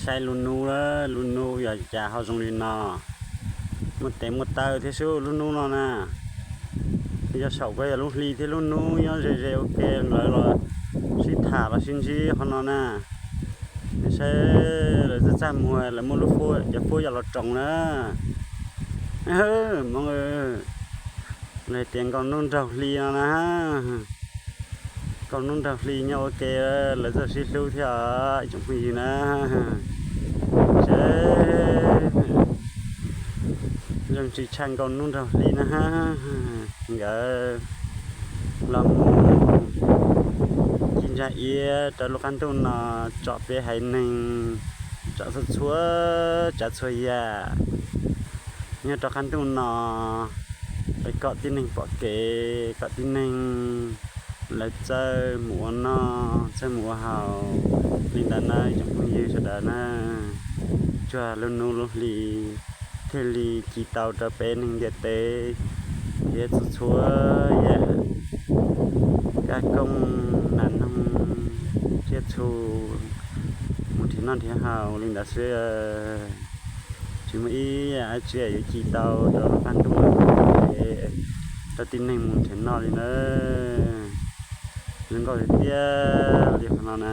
Saib lub hnub, lub hnub yog cas ho zoo li no. Muaj tes muaj taw thiab xwb lub hnub no na. Yog saum ko yog lub hli thiab lub hnub nyob ze ze ua ke, lawv los sib tham los sib ntsib qhov no na. Nej saib, lawv txaj txaj muag, lawv muab lub fuab, cov fuab yos los roos na. Hmoob, lawv hais tias nkaus hnub nraug hli no na. Nkaus hnub nraug hli nyob ua ke, lawv txawj sib hlub thiab os tsoom phooj ywg na. Seb, zoo tsis tshaj nkaus hnub nraug hli na. Nkawd los mus ci ntsa iab rau lub qab ntuj no, tsom peb haiv neeg, tsom txhua txhua tsav txhua yam nyob rau qab ntuj no, es kom tib neeg pom kev, kom tib neeg lawv txawj mus ua noj, txawj mus ua haus li ntawd na tsoom phooj ywg sawv daws na. Tsuas lub hnub lub hli thiaj li ci tau rau peb neeg ntiaj teb thiab txhua txhua yam kab kooj nas noog tsiaj txhu mus nrhiav noj nrhiav haus li ntawd xwb. Tsis muaj ib yam dab tsi yuav ci tau rau lub qab ntuj no, rau tib neeg mus nrhiav noj li na. Zoo nkauj tiag tiag li qhov no na.